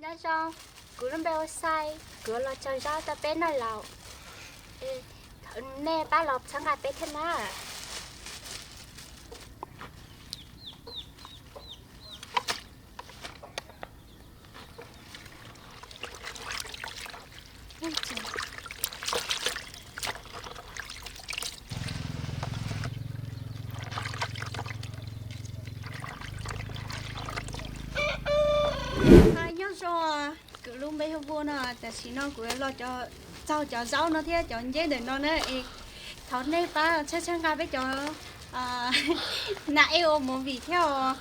Nyob zoo, kuv lub npe hu Xais, kuv los tso zaub rau peb noj laus. Nej pab los txhawb nqa peb thiab na. Nyob zoo, kuv lub npe hu Vuas no, tam sim no kuv los txaug cov zaub no thiab cov nceb ntawm no na es thov nej pab txhawb txhawb nqa peb cov nas ej ua movie thiab os.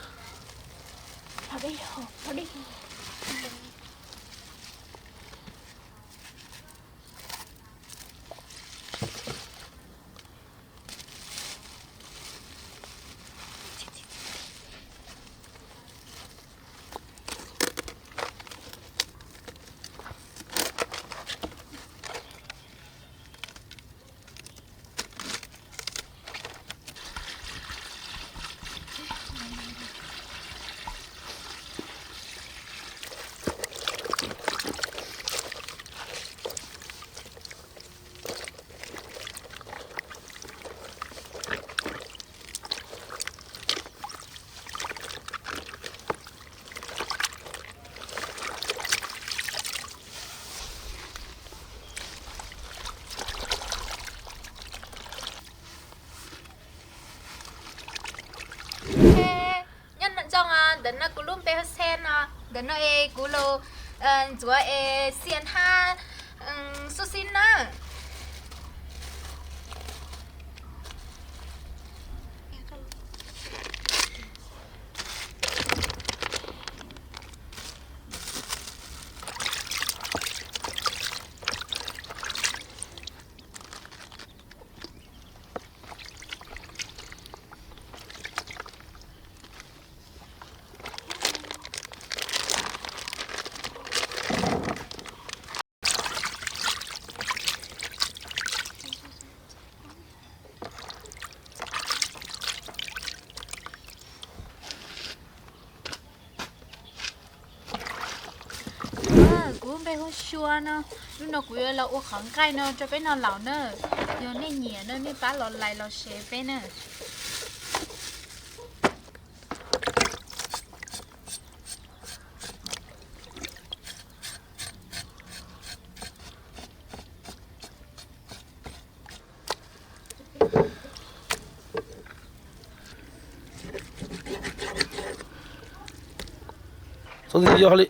Nyob zoo, ntawm no kuv lub npe hu Xen no, ntawm no es kuv los ntxuav es xiam hab xub xib na. Kuv npe hu Sua no, hnub no kuv yuav los ua qhov nqaij no rau peb noj laus na. Yog nej nyiam no nej pab los like los share peb na. Txhob ntxim yog li.